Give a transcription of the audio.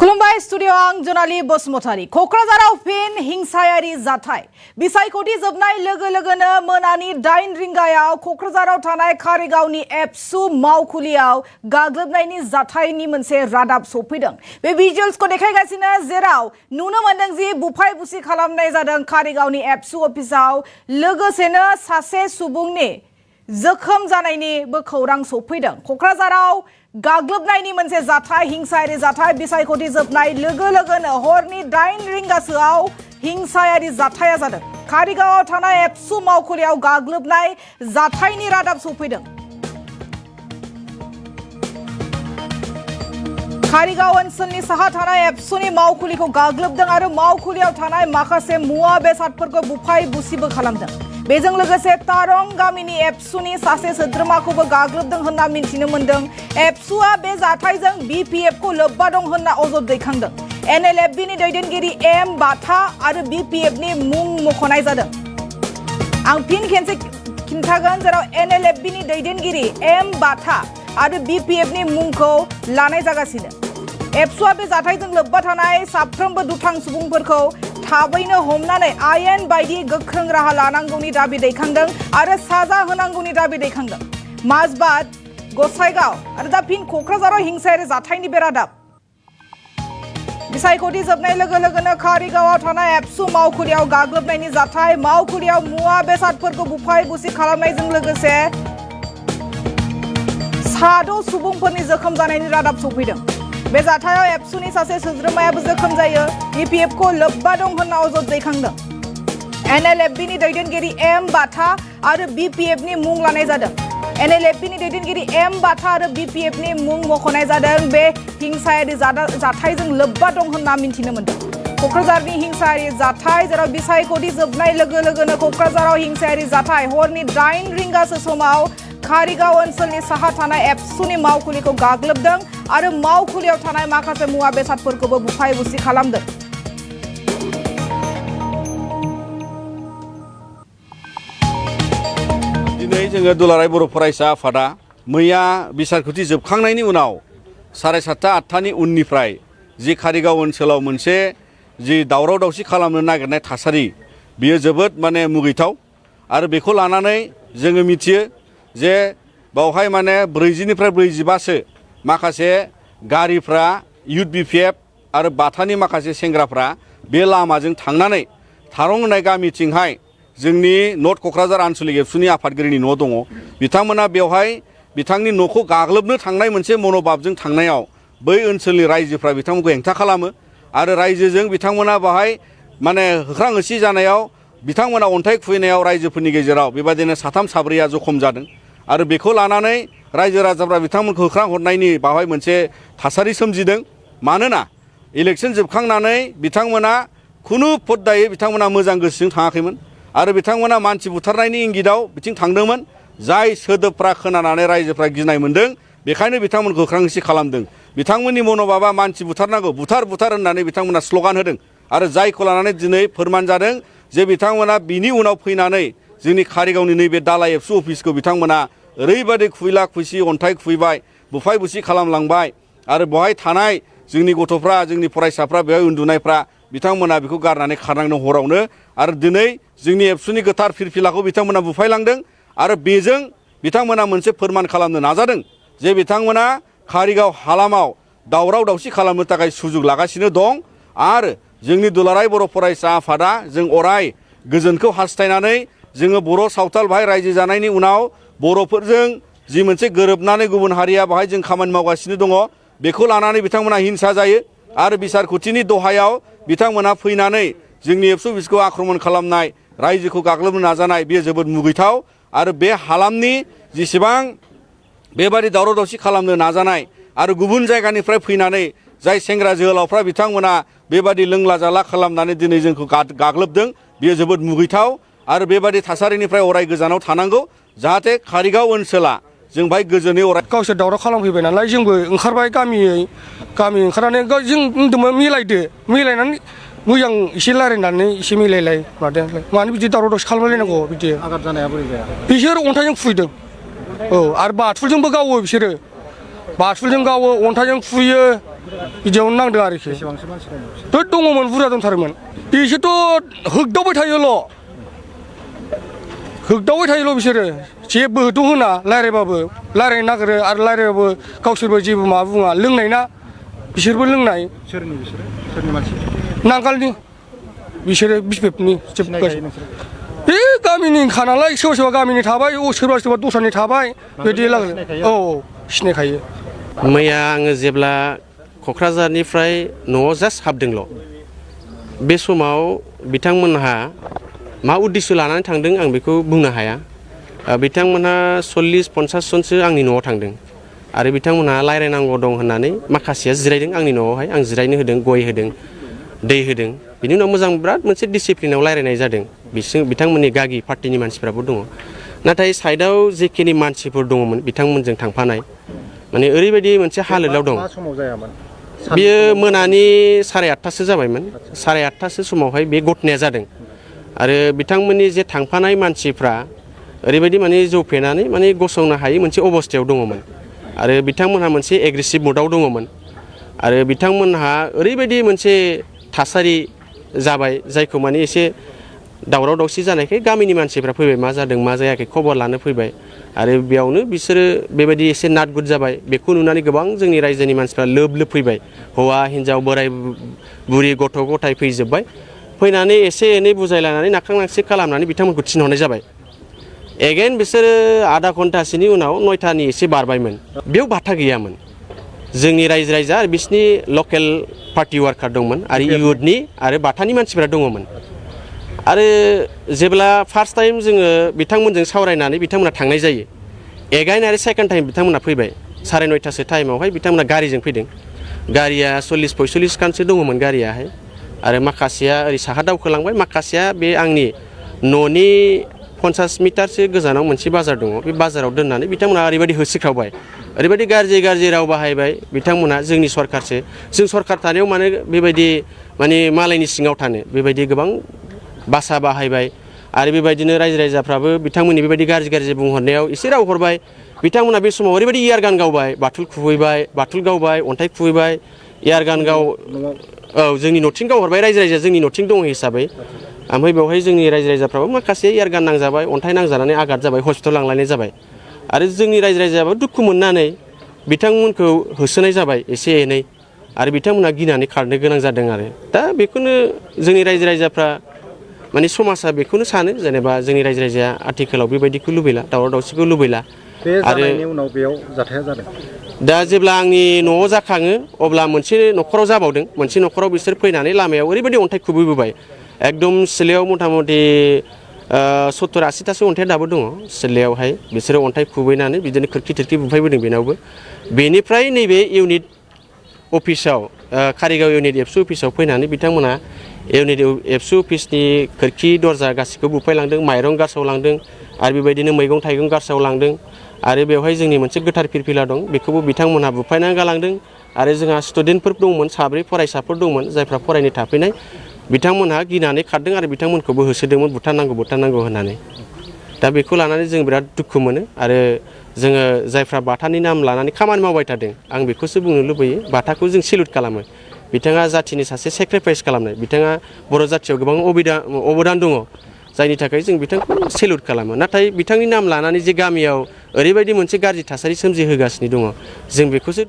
खुलुमबाय स्टुडिअ आं जनालि बसुमतारी कक्राझाराव फिन हिंसायारि जाथाय बिसायख'थि जोबनाय लोगो लोगोनो मोनानि 8 रिंगायाव कक्राझाराव थानाय कारिगावनि एबसु मावखुलियाव गाग्लोबनायनि जाथायनि मोनसे रादाब सफैदों। बे भिजुअल्सखौ देखायगासिनो जेराव नुनो मोनदों जि बुफाय बुसि खालामनाय जादों कारिगावनि एबसु अफिसाव लोगोसेनो सासे सुबुंनि जोखोम जानायनिबो खौरां सफैदों। कक्राझाराव गाग्लोबनायनि मोनसे जाथाय हिंसायारि जाथाय बिसायख'थि जोबनाय लोगो लोगोनो हरनि 8 रिंगासोआव हिंसायारि जाथाया जादों। कारिगावआव थानाय एबसु मावखुलियाव गाग्लोबनाय जाथायनि रादाब सफैदों। कारिगाव ओनसोलनि साहा थानाय एबसुनि मावखुलिखौ गाग्लोबदों आरो मावखुलियाव थानाय माखासे मुवा बेसादफोरखौ बुफाय बुसिबो खालामदों। बेजों लोगोसे तारं गामिनि एबसुनि सासे सोद्रोमाखौबो गाग्लोबदों होनना मिथिनो मोन्दों। एबसुआ बे जाथायजों बिपिएफखौ लोब्बा दं होनना अजद दैखांदों। एनएलएफबिनि दैदेनगिरि एम बाथा आरो बिपिएफनि मुं मख'नाय जादों। आं फिन खेनसे खिन्थागोन जेराव एनएलएफबिनि दैदेनगिरि एम बाथा आरो बिपिएफनि मुंखौ लानाय जागासिनो। एबसुआ बे जाथायजों लोब्बा थानाय साफ्रोमबो दुथां सुबुंफोरखौ थाबैनो हमनानै आयेन बायदि गोख्रों राहा लानांगौनि दाबि दैखांदों आरो साजा होनांगौनि दाबि दैखांदों। माजबाद गसाइगाव आरो दा फिन कक्राझाराव हिंसायारि जाथायनि बे रादाब बिसायख'थि जोबनाय लोगो लोगोनो कारिगावआव थानाय एबसु मावखुलियाव गाग्लोबनायनि जाथाय मावखुलियाव मुवा बेसादफोरखौ बुफाय बुसि खालामनायजों लोगोसे 6 सुबुंफोरनि जोखोम जानायनि रादाब सफैदों। बे जाथायाव एबसुनि सासे सोद्रोमायाबो जोखोम जायो। बिपिएफखौ लोब्बा दं होनना अजद दैखांदों। एनएलएफबिनि दैदेनगिरि एम बाथा आरो बिपिएफनि मुं लानाय जादों। एनएलएफबिनि दैदेनगिरि एम बाथा आरो बिपिएफनि मुं मख'नाय जादों। बे हिंसायारि जाथायजों लोब्बा दं होनना मिथिनो मोन्दों। कक्राझारनि हिंसायारि जाथाय जेराव बिसायख'थि जोबनाय लोगो लोगोनो कक्राझाराव हिंसायारि जाथाय हरनि 8 रिंगासो समाव कारिगाव ओनसोलनि साहा थानाय एबसुनि मावखुलिखौ गाग्लोबदों आरो मावखुलियाव थानाय माखासे मुवा बेसादफोरखौबो बुफाय बुसि खालामदों। दिनै जोङो दुलाराय बर' फरायसा आफादा मैया बिसायख'थि जोबखांनायनि उनाव 7:30 8टानि उननिफ्राय जि कारिगाव ओनसोलाव मोनसे जि दावराव दावसि खालामनो नागिरनाय थासारि बियो जोबोद मुगैथाव आरो बेखौ लानानै जोङो मिथियो जे बावहाय 40निफ्राय 45सो माखासे गारिफ्रा इउथ बिपिएफ आरो बाथानि माखासे सेंग्राफ्रा बे लामाजों थांनानै थारं होननाय गामिथिंहाय जोंनि नर्थ कक्राझार आनसलिक एबसुनि आफादगिरिनि न' दङ। बिथांमोना बेवहाय बिथांनि न'खौ गाग्लोबनो थांनाय मोनसे मन'भाबजों थांनायाव बै ओनसोलनि रायजोफ्रा बिथांमोनखौ हेंथा खालामो आरो रायजोजों बिथांमोना बाहाय होख्रां होसि जानायाव बिथांमोना अन्थाइ खुबैनायाव रायजोफोरनि गेजेराव बेबायदिनो 3 4 जखम जादों आरो बेखौ लानानै रायजो राजाफ्रा बिथांमोनखौ होख्रां हरनायनि बाहाय मोनसे थासारि सोमजिदों। मानोना इलेक्सन जोबखांनानै बिथांमोना खुनु फद्दायै बिथांमोना मोजां गोसोजों थाङाखैमोन आरो बिथांमोना मानसि बुथारनायनि इंगितआव बिथिं थांदोंमोन। जाय सोदोबफ्रा खोनानानै रायजोफ्रा गिनाय मोन्दों बेखायनो बिथांमोनखौ होख्रां होसि खालामदों। बिथांमोननि मन'भाबा मानसि बुथारनांगौ बुथार बुथार होननानै बिथांमोना स्ल'गान होदों आरो जायखौ लानानै दिनै फोरमान जादों जे बिथांमोना बिनि उनाव फैनानै जोंनि कारिगावनि नैबे दालाय एबसु अफिसखौ बिथांमोना ओरैबायदि खुबैला खुबैसि अन्थाइ खुबैबाय बुफाय बुसि खालामलांबाय आरो बेवहाय थानाय जोंनि गथ'फ्रा जोंनि फरायसाफ्रा बेवहाय उन्दुनायफ्रा बिथांमोना बेखौ गारनानै खारनांदों हरावनो आरो दिनै जोंनि एबसुनि गोथार फिरफिलाखौ बिथांमोना बुफायलांदों आरो बेजों बिथांमोना मोनसे फोरमान खालामनो नाजादों जे बिथांमोना कारिगाव हालामाव दावराव दावसि खालामनो थाखाय सुजुग लागासिनो दं आरो जोंनि दुलाराय बर' फरायसा आफादा जों अराय गोजोनखौ हास्थायनानै जोङो बर' सावथाल बाहाय रायजो जानायनि उनाव बर'फोरजों जि मोनसे गोरोबनानै गुबुन हारिया बाहाय जों खामानि मावगासिनो दङ बेखौ लानानै बिथांमोना हिंसा जायो आरो बिसायख'थिनि दहायाव बिथांमोना फैनानै जोंनि एबसु अफिसखौ आक्रमण खालामनाय रायजोखौ गाग्लोबनो नाजानाय बेयो जोबोद मुगैथाव आरो बे हालामनि जेसेबां बेबादि दावराव दावसि खालामनो नाजानाय आरो गुबुन जायगानिफ्राय फैनानै जाय सेंग्रा जोहोलावफ्रा बिथांमोना बेबादि लोंला जाला खालामनानै दिनै जोंखौ गाग्लोबदों बेयो जोबोद मुगैथाव आरो बेबादि थासारिनिफ्राय अराय गोजानाव थानांगौ जाहाथे कारिगाव ओनसोला जों बाहाय गोजोनै अराय गावसोर दावराव खालामफैबाय नालाय जोंबो ओंखारबाय गामि ओंखारनानै जों बुंदोंमोन मिलायनानै मोजां एसे रायलायनानै एसे मिलायलाय मानो बिदि दावराव दावसि खालामलायनांगौ बिदि आघात जानाया बोरै जाया बिसोर अन्थाइजों खुबैदों आरो बाथुलजोंबो गावो बिसोरो बाथुलजों गावो अन्थाइजों खुबैयो बिदियावनो नांदों आरोखि दङमोन बुरजा दंथारोमोन बिसोरथ' होगदावबाय थायोल' बिसोरो जेबो होथ' होना रायज्लायबाबो रायज्लायनो नागिरो आरो रायज्लायबाबो गावसोरबो जेबो माबा बुङा लोंनाय ना बिसोरबो लोंनाय सोरनि मानसि नांगालनि बिसोरो बिसपेपनि बे गामिनिखा नालाय सोरबा गामिनि थाबाय सोरबा दस्रानि थाबाय बिदि औ सिनायखायो मैया आङो जेब्ला क'क्राझारनिफ्राय न'आव जास्ट हाबदोंल' बे समाव बिथांमोनहा मा उद्देश्य लानानै थांदों आं बेखौ बुंनो हाया बिथांमोनहा 40-50 जनसो आंनि न'आव थांदों आरो बिथांमोनहा रायज्लायनांगौ दं होननानै माखासेया जिरायदों आंनि न'आवहाय आं जिरायनो होदों गय होदों दै होदों बिनि उनाव मोजां बिराद मोनसे डिसिप्लिनाव रायज्लायनाय जादों बिथांमोननि गागि पार्टिनि मानसिफ्राबो दङ नाथाय साइडआव जेखिनि मानसिफोर दङमोन बिथांमोनजों थांफानाय माने ओरैबायदि मोनसे हालोदाव दं बियो मोनानि 8:30सो जाबायमोन 8:30सो समावहाय बे घटनाया जादों आरो बिथांमोननि जे थांफानाय मानसिफ्रा ओरैबायदि माने जौ फेनानै माने गसंनो हायै मोनसे अबस्थायाव दङमोन आरो बिथांमोनहा मोनसे एग्रेसिभ मुडआव दङमोन आरो बिथांमोनहा ओरैबायदि मोनसे थासारि जाबाय जायखौ माने एसे दावराव दावसि जानायखाय गामिनि मानसिफ्रा फैबाय मा जादों मा जायाखै खबर लानो फैबाय आरो बेयावनो बिसोरो बेबायदि एसे नाटगुट जाबाय बेखौ नुनानै गोबां जोंनि रायजोनि मानसिफ्रा लोब फैबाय हौवा हिन्जाव बोराय बुरि गथ' गथाय फैजोब्बाय फैनानै एसे एनै बुजायलायनानै नाख्रां नासि खालामनानै बिथांमोनखौ थिनहरनाय जाबाय एगेन बिसोरो आधा घन्टासोनि उनाव 9टानि एसे बारबायमोन बेयाव बाथा गैयामोन जोंनि रायजो राजा आरो बिसिनि लकेल पार्टि वार्कार दंमोन आरो इउथनि आरो बाथानि मानसिफ्रा दङमोन आरो जेब्ला फार्स्ट टाइम जोङो बिथांमोनजों सावरायनानै बिथांमोना थांनाय जायो एगाइन आरो सेकेन्ड टाइम बिथांमोना फैबाय 9:30सो टाइमावहाय बिथांमोना गारिजों फैदों गारिया 40-45 खानसो दङमोन गारियाहाय आरो माखासेया ओरै साहा दावखोलांबाय माखासेया बे आंनि न'नि 50 मिटारसो गोजानाव मोनसे बाजार दङ बे बाजाराव दोननानै बिथांमोना ओरैबायदि होसिख्रावबाय ओरैबायदि गाज्रि राव बाहायबाय बिथांमोना जोंनि सरकारसो जों सरकार थानायाव माने बेबायदि माने मालायनि सिङाव थानो बेबायदि गोबां भाषा बाहायबाय आरो बेबायदिनो रायजो राजाफ्राबो बिथांमोननि बेबायदि गाज्रि बुंहरनायाव एसे राव हरबाय बिथांमोना बे समाव ओरैबायदि इयार गान गावबाय बाथुल गावबाय अन्थाइ खुबैबाय इयार गान औ जोंनि न'थिं गावहरबाय रायजो राजाया जोंनि न'थिं दङ हिसाबै ओमफ्राय बेवहाय जोंनि रायजो राजाफ्राबो माखासे इयार गान नांजाबाय अन्थाइ नांजानानै आघात जाबाय हस्पिटाल लांलायनाय जाबाय आरो जोंनि रायजो राजायाबो दुखु मोननानै बिथांमोनखौ होसोनाय जाबाय एसे एनै आरो बिथांमोना गिनानै खारनो गोनां जादों आरो दा बेखौनो जोंनि रायजो राजाफ्रा माने समाजा बेखौनो सानो जेनेबा जोंनि रायजो राजाया आथिखालाव बेबायदिखौ लुबैला दावराव दावसिखौ लुबैला आरो उनाव बेयाव जाथाया जादों दा जेब्ला आंनि न'आव जाखाङो अब्ला मोनसे न'खराव जाबावदों मोनसे न'खराव बिसोर फैनानै लामायाव ओरैबायदि अन्थाइ खुबैबोबाय एकदम सिलायाव मथा मथि 70-80थासो अन्थाइ दाबो दङ सिलायावहाय बिसोरो अन्थाइ खुबैनानै बिदिनो खोरखि बुफायबोदों बेनावबो बेनिफ्राय नैबे इउनिट अफिसाव कारिगाव इउनिट एबसु अफिसाव फैनानै बिथांमोना इउनिट एबसु अफिसनि खोरखि दरजा गासिखौबो बुफायलांदों माइरं गारसावलांदों आरो बेबायदिनो मैगं थाइगं गारसावलांदों आरो बेवहाय जोंनि मोनसे गोथार फिरफिला दं बेखौबो बिथांमोनहा बुफायनानै गालांदों आरो जोंहा स्टुडेन्टफोर दंमोन 7 फरायसाफोर दंमोन जायफ्रा फरायनो थाफैनाय बिथांमोनहा गिनानै खारदों आरो बिथांमोनखौबो होसोदोंमोन बुथारनांगौ होननानै दा बेखौ लानानै जों बिराद दुखु मोनो आरो जोङो जायफ्रा बाथानि नाम लानानै खामानि मावबाय थादों आं बेखौसो बुंनो लुबैयो बाथाखौ जों सेलुट खालामो बिथाङा जाथिनि सासे सेक्रिफाइस खालामनाय बिथाङा बर' जाथियाव गोबां अबदान दङ जायनि थाखाय जों बिथांखौ सेलुट खालामो नाथाय बिथांनि नाम लानानै जे गामियाव ओरैबायदि मोनसे गाज्रि थासारि सोमजिहोगासिनो दङ जों बेखौसो